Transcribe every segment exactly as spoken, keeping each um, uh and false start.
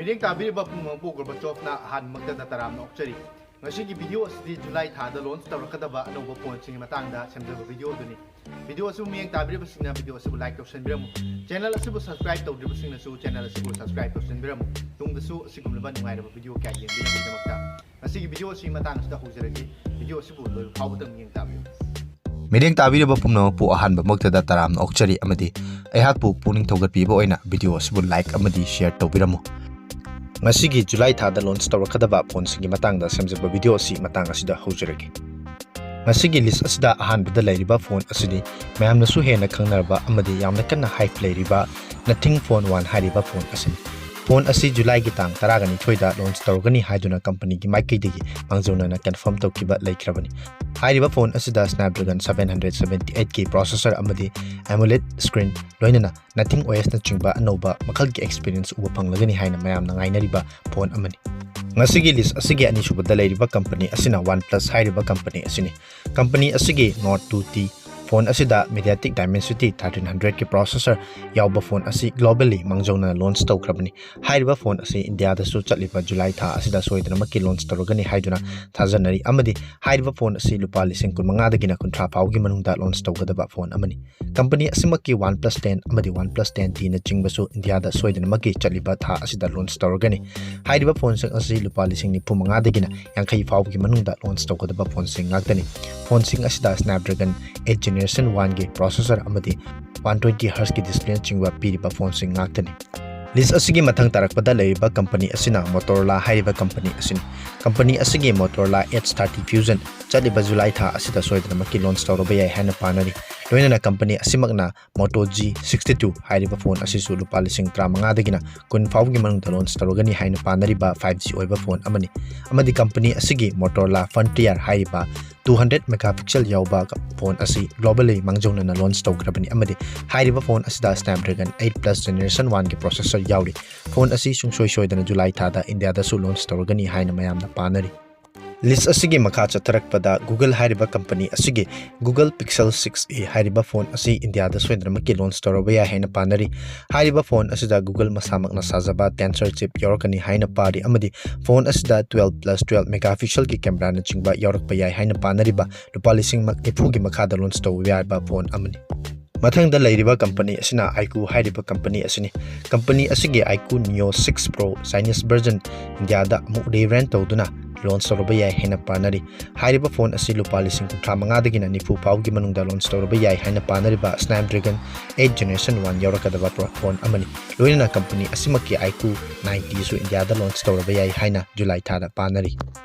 ꯃꯤꯠꯌꯦꯡ ꯇꯥꯕꯤꯔꯤꯕ ꯄꯨꯝꯅꯃꯛꯄꯨ ꯒꯣꯔꯕꯥꯆꯣꯚꯅ ꯑꯍꯥꯟꯕꯃꯛꯇꯗ ꯇꯔꯥꯝꯅ ꯑꯣꯛꯆꯔꯤ꯫ ꯉꯁꯤꯒꯤ ꯚꯤꯗꯤꯑꯣ ꯑꯁꯤꯗꯤ ꯖꯨꯂꯥꯏ ꯊꯥꯗ ꯂꯣꯟꯆ ꯇꯧꯔꯛꯀꯗꯕ ꯑꯅꯧꯕ ꯐꯣꯟꯁꯤꯡꯒꯤ ꯃꯇꯥꯡꯗ ꯁꯦꯝꯖꯕ ꯚꯤꯗꯤꯑꯣꯗꯨꯅꯤ꯫ ꯚꯤꯗꯤꯑꯣ ꯑꯁꯤꯕꯨ ꯃꯤꯠꯌꯦꯡ ꯇꯥꯕꯤꯔꯤꯕꯁꯤꯡꯅ ꯚꯤꯗꯤꯑꯣ ꯑꯁꯤꯕꯨ ꯂꯥꯏꯛ ꯇꯧꯁꯤꯟꯕꯤꯔꯝꯃꯨ꯫ ꯆꯦꯅꯦꯜ ꯑꯁꯤꯕꯨ ꯁꯕꯁꯀ꯭ꯔꯥꯏꯕ ꯇꯧꯗ꯭ꯔꯤꯕꯁꯤꯡꯅꯁꯨ ꯆꯦꯅꯦꯜ ꯑꯁꯤꯕꯨ ꯁꯕꯁꯀ꯭ꯔꯥꯏꯕ ꯇꯧꯁꯤꯟꯕꯤꯔꯝꯃꯨ꯫ ꯇꯨꯡꯗꯁꯨ ꯑꯁꯤꯒꯨꯝꯂꯕ ꯅꯨꯡꯉꯥꯏꯔꯕ ꯚꯤꯗꯤꯑꯣ ꯀꯌꯥ ꯌꯦꯡꯕꯤꯅꯕꯒꯤꯗꯃꯛꯇ꯫ ꯉꯁꯤꯒꯤ ꯚꯤꯗꯤꯑꯣ ꯑꯁꯤꯒꯤ ꯃꯇꯥꯡ ꯑꯁꯤꯗ ꯍꯧꯖꯔꯒꯦ꯫ ꯚꯤꯗꯤꯑꯣ ꯑꯁꯤꯕꯨ ꯂꯣꯏꯕ ꯐꯥꯎꯕꯗ ꯃꯤꯠꯌꯦꯡ ꯇꯥꯕꯤꯌꯨ꯫ ꯃꯤꯠꯌꯦꯡ ꯇꯥꯕꯤꯔꯤꯕ ꯄꯨꯝꯅꯃꯛꯄꯨ ꯑꯍꯥꯟꯕꯃꯛꯇꯗ ꯇꯔꯥꯝꯅ ꯑꯣꯛꯆꯔꯤ ꯑꯃꯗꯤ ꯑꯩꯍꯥꯛꯄꯨ ꯄꯨꯛꯅꯤꯡ ꯊꯧꯒꯠꯄꯤꯕ ꯑꯣꯏꯅ ꯚꯤꯗꯤꯑꯣ ꯑꯁꯤꯕꯨ ꯂꯥꯏꯛ ꯑꯃꯗꯤ ꯁꯤꯌꯔ ꯇꯧꯕꯤꯔꯝꯃꯨ꯫ ꯉꯁꯤꯒꯤ ꯖꯨꯂꯥꯏ ꯊꯥꯗ ꯂꯣꯟꯆ ꯇꯧꯔꯛꯀꯗꯕ ꯐꯣꯟꯁꯤꯡꯒꯤ ꯃꯇꯥꯡꯗ ꯁꯦꯝꯖꯕ ꯚꯤꯗꯤꯑꯣ ꯑꯁꯤ ꯃꯇꯥꯡ ꯑꯁꯤꯗ ꯍꯧꯖꯔꯒꯦ꯫ ꯉꯁꯤꯒꯤ ꯂꯤꯁ ꯑꯁꯤꯗ ꯑꯍꯥꯟꯕꯗ ꯂꯩꯔꯤꯕ ꯐꯣꯟ ꯑꯁꯤꯗꯤ ꯃꯌꯥꯝꯅꯁꯨ ꯍꯦꯟꯅ ꯈꯪꯅꯔꯕ ꯑꯃꯗꯤ ꯌꯥꯝꯅ ꯀꯟꯅ ꯍꯥꯏꯞ ꯂꯩꯔꯤꯕ Nothing Phone One ꯍꯥꯏꯔꯤꯕ ꯐꯣꯟ ꯑꯁꯤꯅꯤ꯫ ꯐꯣꯟ ꯑꯁꯤ ꯖꯨꯂꯥꯏꯒꯤ ꯇꯥꯡ ꯇꯔꯥꯒ ꯅꯤꯊꯣꯏꯗ ꯂꯣꯟꯆ ꯇꯧꯔꯒꯅꯤ ꯍꯥꯏꯗꯨꯅ ꯀꯝꯄꯅꯤꯒꯤ ꯃꯥꯏꯀꯩꯗꯒꯤ ꯃꯥꯡꯖꯧꯅꯅ ꯀꯟꯐꯥꯔꯝ ꯇꯧꯈꯤꯕ ꯂꯩꯈ꯭ꯔꯕꯅꯤ꯫ ꯍꯥꯏꯔꯤꯕ ꯐꯣꯟ ꯑꯁꯤꯗ Snapdragon seven hundred seventy eight ꯀꯤ processor ꯑꯃꯗꯤ AMOLED screen ꯂꯣꯏꯅꯅ Nothing OS ꯅꯆꯤꯡꯕ ꯑꯅꯧꯕ ꯃꯈꯜꯒꯤ experience ꯎꯕ ꯐꯪꯂꯒꯅꯤ ꯍꯥꯏꯅ ꯃꯌꯥꯝꯅ ꯉꯥꯏꯅꯔꯤꯕ ꯐꯣꯟ ꯑꯃꯅꯤ꯫ ꯉꯁꯤꯒꯤ ꯂꯤꯁ ꯑꯁꯤꯒꯤ ꯑꯅꯤꯁꯨꯕꯗ ꯂꯩꯔꯤꯕ ꯀꯝꯄꯅꯤ ꯑꯁꯤꯅ OnePlus ꯍꯥꯏꯔꯤꯕ ꯀꯝꯄꯅꯤ ꯑꯁꯤꯅꯤ꯫ ꯀꯝꯄꯅꯤ ꯑꯁꯤꯒꯤ Nord two T ꯐꯣꯟ ꯑꯁꯤꯗ MediaTek Dimensity thirteen hundred ꯀꯤ processor ꯌꯥꯎꯕ ꯐꯣꯟ ꯑꯁꯤ globally ꯃꯥꯡꯖꯧꯅꯅ ꯂꯣꯟꯆ ꯇꯧꯈ꯭ꯔꯕꯅꯤ꯫ ꯍꯥꯏꯔꯤꯕ ꯐꯣꯟ ꯑꯁꯤ ꯏꯟꯗꯤꯌꯥꯗꯁꯨ ꯆꯠꯂꯤꯕ ꯖꯨꯂꯥꯏ ꯊꯥ ꯑꯁꯤꯗ ꯁꯣꯏꯗꯅꯃꯛꯀꯤ ꯂꯣꯟꯆ ꯇꯧꯔꯒꯅꯤ ꯍꯥꯏꯗꯨꯅ ꯊꯥꯖꯅꯔꯤ ꯑꯃꯗꯤ ꯍꯥꯏꯔꯤꯕ ꯐꯣꯟ ꯑꯁꯤ ꯂꯨꯄꯥ ꯂꯤꯁꯤꯡ ꯀꯨꯟꯃꯉꯥꯗꯒꯤꯅ ꯀꯨꯟꯊ꯭ꯔꯥ ꯐꯥꯎꯒꯤ ꯃꯅꯨꯡꯗ ꯂꯣꯟꯆ ꯇꯧꯒꯗꯕ ꯐꯣꯟ ꯑꯃꯅꯤ꯫ ꯀꯝꯄꯅꯤ ꯑꯁꯤꯃꯛꯀꯤ OnePlus ten ꯑꯃꯗꯤ OnePlus ten T ꯅꯆꯤꯡꯕꯁꯨ ꯏꯟꯗꯤꯌꯥꯗ ꯁꯣꯏꯗꯅꯃꯛꯀꯤ ꯆꯠꯂꯤꯕ ꯊꯥ ꯑꯁꯤꯗ ꯂꯣꯟꯆ ꯇꯧꯔꯒꯅꯤ꯫ ꯍꯥꯏꯔꯤꯕ ꯐꯣꯟꯁꯤꯡ ꯑꯁꯤ ꯂꯨꯄꯥ ꯂꯤꯁꯤꯡ ꯅꯤꯐꯨ ꯃꯉꯥꯗꯒꯤꯅ ꯌꯥꯡꯈꯩ ꯐꯥꯎꯕꯒꯤ ꯃꯅꯨꯡꯗ ꯂꯣꯟꯆ ꯇꯧꯒꯗꯕ ꯐꯣꯟꯁꯤꯡ ꯉꯥꯛꯇꯅꯤ꯫ ꯐꯣꯟꯁꯤꯡ ꯑꯁꯤꯗ Snapdragon eight Generation One ꯒꯤ processor ꯑꯃꯗꯤ one twenty hertz ꯀꯤ display ꯅꯆꯤꯡꯕ ꯄꯤꯔꯤꯕ ꯐꯣꯟꯁꯤꯡ ꯉꯥꯛꯇꯅꯤ꯫ ꯂꯤꯁ ꯑꯁꯤꯒꯤ ꯃꯊꯪ ꯇꯥꯔꯛꯄꯗ ꯂꯩꯔꯤꯕ ꯀꯝꯄꯅꯤ ꯑꯁꯤꯅ Motorola ꯍꯥꯏꯔꯤꯕ ꯀꯝꯄꯅꯤ ꯑꯁꯤꯅꯤ꯫ ꯀꯝꯄꯅꯤ ꯑꯁꯤꯒꯤ Motorola Edge thirty Fusion ꯆꯠꯂꯤꯕ ꯖꯨꯂꯥꯏ ꯊꯥ ꯑꯁꯤꯗ ꯁꯣꯏꯗꯅꯃꯛꯀꯤ ꯂꯣꯟꯆ ꯇꯧꯔꯕ ꯌꯥꯏ ꯍꯥꯏꯅ ꯄꯥꯅꯔꯤ꯫ ꯂꯣꯏꯅꯅ ꯀꯝꯄꯅꯤ ꯑꯁꯤꯃꯛꯅ Moto G sixty two ꯍꯥꯏꯔꯤꯕ ꯐꯣꯟ ꯑꯁꯤꯁꯨ ꯂꯨꯄꯥ ꯂꯤꯁꯤꯡ ꯇꯔꯥꯃꯉꯥꯗꯒꯤꯅ ꯀꯨꯟ ꯐꯥꯎꯕꯒꯤ ꯃꯅꯨꯡꯗ ꯂꯣꯟꯆ ꯇꯧꯔꯒꯅꯤ ꯍꯥꯏꯅ ꯄꯥꯅꯔꯤꯕ five G ꯑꯣꯏꯕ ꯐꯣꯟ ꯑꯃꯅꯤ꯫ ꯑꯃꯗꯤ ꯀꯝꯄꯅꯤ ꯑꯁꯤꯒꯤ Motorola Frontier ꯍꯥꯏꯔꯤꯕ two hundred megapixel ꯌꯥꯎꯕ ꯐꯣꯟ ꯑꯁꯤ globally ꯃꯥꯡꯖꯧꯅꯅ ꯂꯣꯟꯆ ꯇꯧꯈ꯭ꯔꯕꯅꯤ ꯑꯃꯗꯤ ꯍꯥꯏꯔꯤꯕ ꯐꯣꯟ ꯑꯁꯤꯗ Snapdragon eight Plus Generation One ꯒꯤ processor ꯌꯥꯎꯔꯤ꯫ ꯐꯣꯟ ꯑꯁꯤ ꯁꯨꯡꯁꯣꯏ ꯁꯣꯏꯗꯅ ꯖꯨꯂꯥꯏ ꯊꯥꯗ ꯏꯟꯗꯤꯌꯥꯗꯁꯨ ꯂꯣꯟꯆ ꯇꯧꯔꯒꯅꯤ ꯍꯥꯏꯅ ꯃꯌꯥꯝꯅ ꯄꯥꯅꯔꯤ꯫ List ꯑꯁꯤꯒꯤ ꯃꯈꯥ ꯆꯠꯊꯔꯛꯄꯗ Google ꯍꯥꯏꯔꯤꯕ ꯀꯝꯄꯅꯤ ꯑꯁꯤꯒꯤ Google Pixel six a ꯍꯥꯏꯔꯤꯕ ꯐꯣꯟ ꯑꯁꯤ ꯏꯟꯗꯤꯌꯥꯗ ꯁꯣꯏꯗꯅꯃꯛꯀꯤ ꯂꯣꯟꯆ ꯇꯧꯔꯕ ꯌꯥꯏ ꯍꯥꯏꯅ ꯄꯥꯅꯔꯤ꯫ ꯍꯥꯏꯔꯤꯕ ꯐꯣꯟ ꯑꯁꯤꯗ Google ꯃꯁꯥꯃꯛꯅ ꯁꯥꯖꯕ Tensor chip ꯌꯥꯎꯔꯛꯀꯅꯤ ꯍꯥꯏꯅ ꯄꯥꯔꯤ ꯑꯃꯗꯤ ꯐꯣꯟ ꯑꯁꯤꯗ twelve plus twelve megapixelꯒꯤ cameraꯅꯆꯤꯡꯕ ꯌꯥꯎꯔꯛꯄ ꯌꯥꯏ ꯍꯥꯏꯅ ꯄꯥꯅꯔꯤꯕ ꯂꯨꯄꯥ ꯂꯤꯁꯤꯡ ꯅꯤꯐꯨꯒꯤ ꯃꯈꯥꯗ ꯂꯣꯟꯆ ꯇꯧꯕ ꯌꯥꯕ ꯐꯣꯟ ꯑꯃꯅꯤ꯫ ꯃꯊꯪꯗ ꯂꯩꯔꯤꯕ ꯀꯝꯄꯅꯤ ꯑꯁꯤꯅ iQOO ꯍꯥꯏꯔꯤꯕ ꯀꯝꯄꯅꯤ ꯑꯁꯤꯅꯤ꯫ ꯀꯝꯄꯅꯤ ꯑꯁꯤꯒꯤ iQOO Neo six Pro Chinese version ꯏꯟꯗꯤꯌꯥꯗ ꯑꯃꯨꯛ rebrand ꯇꯧꯗꯨꯅ ꯂꯣꯟꯆ ꯇꯧꯔꯕ ꯌꯥꯏ ꯍꯥꯏꯅ ꯄꯥꯅꯔꯤ꯫ ꯍꯥꯏꯔꯤꯕ ꯐꯣꯟ ꯑꯁꯤ ꯂꯨꯄꯥ ꯂꯤꯁꯤꯡ ꯀꯨꯟꯊ꯭ꯔꯥ ꯃꯉꯥꯗꯒꯤꯅ ꯅꯤꯐꯨ ꯐꯥꯎꯒꯤ ꯃꯅꯨꯡꯗ ꯂꯣꯟꯆ ꯇꯧꯔꯕ ꯌꯥꯏ ꯍꯥꯏꯅ ꯄꯥꯅꯔꯤꯕ Snapdragon eight Generation one ꯌꯥꯎꯔꯛꯀꯗꯕ ꯐꯣꯟ ꯑꯃꯅꯤ꯫ ꯂꯣꯏꯅꯅ ꯀꯝꯄꯅꯤ ꯑꯁꯤꯃꯛꯀꯤ iQOO ninetyꯁꯨ ꯏꯟꯗꯤꯌꯥꯗ ꯂꯣꯟꯆ ꯇꯧꯔꯕ ꯌꯥꯏ ꯍꯥꯏꯅ ꯖꯨꯂꯥꯏ ꯊꯥꯗ ꯄꯥꯅꯔꯤ꯫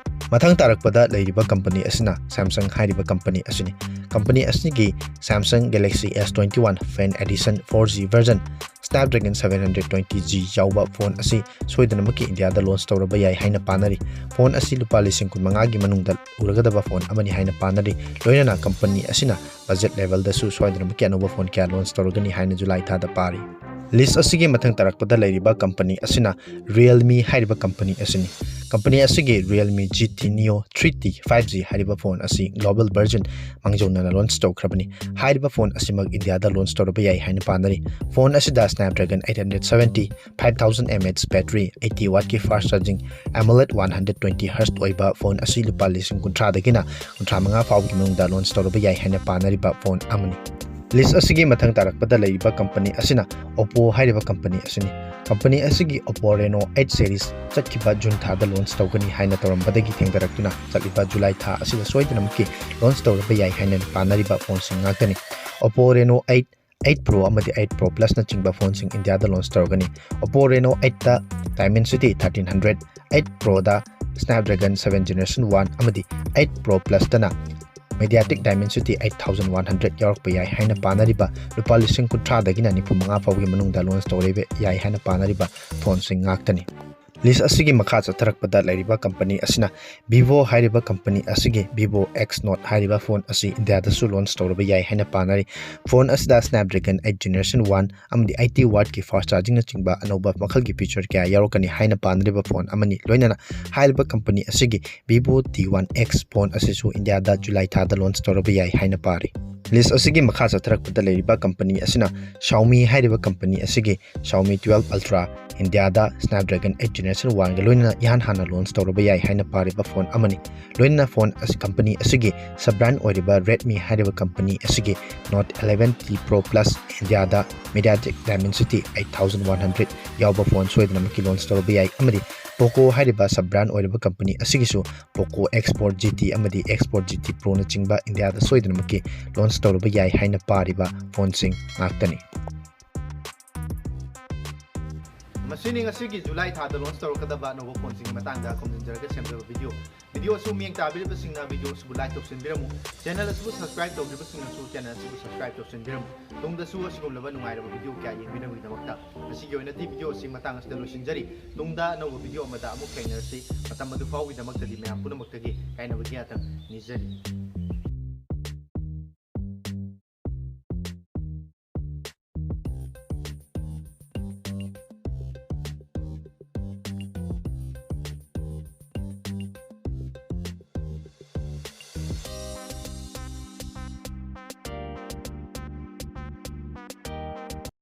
ꯃꯊꯪ ꯇꯥꯔꯛꯄꯗ ꯂꯩꯔꯤꯕ ꯀꯝꯄꯅꯤ ꯑꯁꯤꯅ Samsung ꯍꯥꯏꯔꯤꯕ ꯀꯝꯄꯅꯤ ꯑꯁꯤꯅꯤ꯫ ꯀꯝꯄꯅꯤ ꯑꯁꯤꯒꯤ Samsung Galaxy S twenty one Fan Edition four G version Snapdragon seven hundred twenty G ꯌꯥꯎꯕ ꯐꯣꯟ ꯑꯁꯤ ꯁꯣꯏꯗꯅꯃꯛꯀꯤ ꯏꯟꯗꯤꯌꯥꯗ ꯂꯣꯟꯆ ꯇꯧꯔꯕ ꯌꯥꯏ ꯍꯥꯏꯅ ꯄꯥꯅꯔꯤ꯫ ꯐꯣꯟ ꯑꯁꯤ ꯂꯨꯄꯥ ꯂꯤꯁꯤꯡ ꯀꯨꯟꯃꯉꯥꯒꯤ ꯃꯅꯨꯡꯗ ꯎꯔꯒꯗꯕ ꯐꯣꯟ ꯑꯃꯅꯤ ꯍꯥꯏꯅ ꯄꯥꯅꯔꯤ꯫ ꯂꯣꯏꯅꯅ ꯀꯝꯄꯅꯤ ꯑꯁꯤꯅ budget levelꯗꯁꯨ ꯁꯣꯏꯗꯅꯃꯛꯀꯤ ꯑꯅꯧꯕ ꯐꯣꯟ ꯀꯌꯥ ꯂꯣꯟꯆ ꯇꯧꯔꯒꯅꯤ ꯍꯥꯏꯅ ꯖꯨꯂꯥꯏ ꯊꯥꯗ ꯄꯥꯔꯤ꯫ List ꯑꯁꯤꯒꯤ ꯃꯊꯪ ꯇꯥꯔꯛꯄꯗ ꯂꯩꯔꯤꯕ ꯀꯝꯄꯅꯤ ꯑꯁꯤꯅ Realme ꯍꯥꯏꯔꯤꯕ ꯀꯝꯄꯅꯤ ꯑꯁꯤꯅꯤ꯫ ꯀꯝꯄꯅꯤ ꯑꯁꯤꯒꯤ Realme G T Neo three T five G ꯍꯥꯏꯔꯤꯕ ꯐꯣꯟ ꯑꯁꯤ global version ꯃꯥꯡꯖꯧꯅꯅ ꯂꯣꯟꯆ ꯇꯧꯈ꯭ꯔꯕꯅꯤ꯫ ꯍꯥꯏꯔꯤꯕ ꯐꯣꯟ ꯑꯁꯤꯃꯛ ꯏꯟꯗꯤꯌꯥꯗ ꯂꯣꯟꯆ ꯇꯧꯔꯕ ꯌꯥꯏ ꯍꯥꯏꯅ ꯄꯥꯅꯔꯤ꯫ ꯐꯣꯟ ꯑꯁꯤꯗ Snapdragon eight hundred seventy, five thousand mAh battery, eighty wattꯀꯤ fast charging, AMOLED one hundred twenty hertz ꯑꯣꯏꯕ ꯐꯣꯟ ꯑꯁꯤ ꯂꯨꯄꯥ ꯂꯤꯁꯤꯡ ꯀꯨꯟꯊ꯭ꯔꯥꯗꯒꯤꯅ ꯀꯨꯟꯊ꯭ꯔꯥ ꯃꯉꯥ ꯐꯥꯎꯒꯤ ꯃꯅꯨꯡꯗ ꯂꯣꯟꯆ ꯇꯧꯔꯕ ꯌꯥꯏ ꯍꯥꯏꯅ ꯄꯥꯅꯔꯤꯕ ꯐꯣꯟ ꯑꯃꯅꯤ꯫ List ꯑꯁꯤꯒꯤ ꯃꯊꯪ ꯇꯥꯔꯛꯄꯗ ꯂꯩꯔꯤꯕ ꯀꯝꯄꯅꯤ ꯑꯁꯤꯅ Oppo ꯍꯥꯏꯔꯤꯕ ꯀꯝꯄꯅꯤ ꯑꯁꯤꯅꯤ꯫ ꯀꯝꯄꯅꯤ ꯑꯁꯤꯒꯤ Oppo Reno eight series ꯆꯠꯈꯤꯕ ꯖꯨꯟ ꯊꯥꯗ ꯂꯣꯟꯆ ꯇꯧꯒꯅꯤ ꯍꯥꯏꯅ ꯇꯧꯔꯝꯕꯗꯒꯤ ꯊꯦꯡꯊꯔꯛꯇꯨꯅ ꯆꯠꯂꯤꯕ ꯖꯨꯂꯥꯏ ꯊꯥ ꯑꯁꯤꯗ ꯁꯣꯏꯗꯅꯃꯛꯀꯤ ꯂꯣꯟꯆ ꯇꯧꯔꯕ ꯌꯥꯏ ꯍꯥꯏꯅ ꯄꯥꯅꯔꯤꯕ ꯐꯣꯟꯁꯤꯡ ꯉꯥꯛꯇꯅꯤ꯫ Oppo Reno eight, eight Pro ꯑꯃꯗꯤ eight Pro Plusꯅꯆꯤꯡꯕ ꯐꯣꯟꯁꯤꯡ ꯏꯟꯗꯤꯌꯥꯗ ꯂꯣꯟꯆ ꯇꯧꯔꯒꯅꯤ꯫ Oppo Reno eightꯇ Dimensity thirteen hundred, eight Proꯗ Snapdragon seven Generation one ꯑꯃꯗꯤ eight Pro Plusꯇꯅ MediaTek Dimensity eight thousand one hundred ꯌꯥꯎꯔꯛꯄ ꯌꯥꯏ ꯍꯥꯏꯅ ꯄꯥꯅꯔꯤꯕ ꯂꯨꯄꯥ ꯂꯤꯁꯤꯡ ꯀꯨꯟꯊ꯭ꯔꯥꯗꯒꯤꯅ ꯅꯤꯐꯨ ꯃꯉꯥ ꯐꯥꯎꯒꯤ ꯃꯅꯨꯡꯗ ꯂꯣꯟꯆ ꯇꯧꯔꯕ ꯌꯥꯏ ꯍꯥꯏꯅ ꯄꯥꯅꯔꯤꯕ ꯐꯣꯟꯁꯤꯡ ꯉꯥꯛꯇꯅꯤ꯫ List ꯑꯁꯤꯒꯤ ꯃꯈꯥ ꯆꯠꯊꯔꯛꯄꯗ ꯂꯩꯔꯤꯕ ꯀꯝꯄꯅꯤ ꯑꯁꯤꯅ Vivo ꯍꯥꯏꯔꯤꯕ ꯀꯝꯄꯅꯤ ꯑꯁꯤꯒꯤ Vivo X Note ꯍꯥꯏꯔꯤꯕ ꯐꯣꯟ ꯑꯁꯤ ꯏꯟꯗꯤꯌꯥꯗꯁꯨ ꯂꯣꯟꯆ ꯇꯧꯔꯕ ꯌꯥꯏ ꯍꯥꯏꯅ ꯄꯥꯅꯔꯤ꯫ ꯐꯣꯟ ꯑꯁꯤꯗ Snapdragon eight Generation one ꯑꯃꯗꯤ eighty wattꯀꯤ fast chargingꯅꯆꯤꯡꯕ ꯑꯅꯧꯕ ꯃꯈꯜꯒꯤ feature ꯀꯌꯥ ꯌꯥꯎꯔꯛꯀꯅꯤ ꯍꯥꯏꯅ ꯄꯥꯅꯔꯤꯕ ꯐꯣꯟ ꯑꯃꯅꯤ꯫ ꯂꯣꯏꯅꯅ ꯍꯥꯏꯔꯤꯕ ꯀꯝꯄꯅꯤ ꯑꯁꯤꯒꯤ Vivo T one X phone ꯑꯁꯤꯁꯨ ꯏꯟꯗꯤꯌꯥꯗ ꯖꯨꯂꯥꯏ ꯊꯥꯗ ꯂꯣꯟꯆ ꯇꯧꯔꯕ ꯌꯥꯏ ꯍꯥꯏꯅ ꯄꯥꯔꯤ꯫ ꯂꯤꯁ ꯑꯁꯤꯒꯤ ꯃꯈꯥ ꯆꯠꯊꯔꯛꯄꯗ ꯂꯩꯔꯤꯕ ꯀꯝꯄꯅꯤ ꯑꯁꯤꯅ Xiaomi ꯍꯥꯏꯔꯤꯕ ꯀꯝꯄꯅꯤ ꯑꯁꯤꯒꯤ Xiaomi twelve Ultra ꯏꯟꯗꯤꯌꯥꯗ Snapdragon eight Generation oneꯒ ꯂꯣꯏꯅꯅ ꯏꯍꯥꯟ ꯍꯥꯟꯅ ꯂꯣꯟꯆ ꯇꯧꯔꯕ ꯌꯥꯏ ꯍꯥꯏꯅ ꯄꯥꯔꯤꯕ ꯐꯣꯟ ꯑꯃꯅꯤ꯫ ꯂꯣꯏꯅꯅ ꯐꯣꯟ ꯑꯁꯤ ꯀꯝꯄꯅꯤ ꯑꯁꯤꯒꯤ sub brand ꯑꯣꯏꯔꯤꯕ Redmi ꯍꯥꯏꯔꯤꯕ ꯀꯝꯄꯅꯤ ꯑꯁꯤꯒꯤ Note eleven T Pro Plus ꯏꯟꯗꯤꯌꯥꯗ MediaTek Dimensity eight thousand one hundred ꯌꯥꯎꯕ ꯐꯣꯟ ꯁꯣꯏꯗꯅꯃꯛꯀꯤ ꯂꯣꯟꯆ ꯇꯧꯔꯕ ꯌꯥꯏ꯫ ꯑꯃꯗꯤ Poco ꯍꯥꯏꯔꯤꯕ sub brand ꯑꯣꯏꯔꯤꯕ ꯀꯝꯄꯅꯤ ꯑꯁꯤꯒꯤꯁꯨ Poco X four G T ꯑꯃꯗꯤ X four G T Proꯅꯆꯤꯡꯕ ꯏꯟꯗꯤꯌꯥꯗ ꯁꯣꯏꯗꯅꯃꯛꯀꯤ ꯂꯣꯟꯆ ꯇꯧꯔꯕ ꯌꯥꯏ ꯍꯥꯏꯅ ꯄꯥꯔꯤꯕ ꯐꯣꯟꯁꯤꯡ ꯉꯥꯛꯇꯅꯤ꯫ ꯃꯁꯤꯅꯤ ꯉꯁꯤꯒꯤ ꯖꯨꯂꯥꯏ ꯊꯥꯗ ꯂꯣꯟꯆ ꯇꯧꯔꯛꯀꯗꯕ ꯑꯅꯧꯕ ꯐꯣꯟꯁꯤꯡꯒꯤ ꯃꯇꯥꯡꯗ ꯈꯣꯝꯖꯤꯟꯖꯔꯒ ꯁꯦꯝꯖꯕ ꯚꯤꯗꯤꯑꯣ꯫ ꯚꯤꯗꯤꯑꯣ ꯑꯁꯤꯕꯨ ꯃꯤꯠꯌꯦꯡ ꯇꯥꯕꯤꯔꯤꯕꯁꯤꯡꯅ ꯚꯤꯗꯤꯑꯣ ꯑꯁꯤꯕꯨ ꯂꯥꯏꯛ ꯇꯧꯁꯤꯟꯕꯤꯔꯝꯃꯨ꯫ ꯆꯦꯅꯦꯜ ꯑꯁꯤꯕꯨ ꯁꯕꯁꯀ꯭ꯔꯥꯏꯕ ꯇꯧꯗ꯭ꯔꯤꯕꯁꯤꯡꯅꯁꯨ ꯆꯦꯅꯦꯜ ꯑꯁꯤꯕꯨ ꯁꯕꯁꯀ꯭ꯔꯥꯏꯕ ꯇꯧꯁꯤꯟꯕꯤꯔꯝꯃꯨ꯫ ꯇꯨꯡꯗꯁꯨ ꯑꯁꯤꯒꯨꯝꯂꯕ ꯅꯨꯡꯉꯥꯏꯔꯕ ꯚꯤꯗꯤꯑꯣ ꯀꯌꯥ ꯌꯦꯡꯕꯤꯅꯕꯒꯤꯗꯃꯛꯇ ꯉꯁꯤꯒꯤ ꯑꯣꯏꯅꯗꯤ ꯚꯤꯗꯤꯑꯣ ꯑꯁꯤ ꯃꯇꯥꯡ ꯑꯁꯤꯗ ꯂꯣꯏꯁꯤꯟꯖꯔꯤ꯫ ꯇꯨꯡꯗ ꯑꯅꯧꯕ ꯚꯤꯗꯤꯑꯣ ꯑꯃꯗ ꯑꯃꯨꯛ ꯊꯦꯡꯅꯔꯁꯤ꯫ ꯃꯇꯝ ꯑꯗꯨ ꯐꯥꯎꯒꯤꯗꯃꯛꯇꯗꯤ ꯃꯌꯥꯝ ꯄꯨꯝꯅꯃꯛꯇꯒꯤ ꯀꯥꯏꯅꯕꯒꯤ ꯌꯥꯊꯪ ꯅꯤꯖꯔꯤ꯫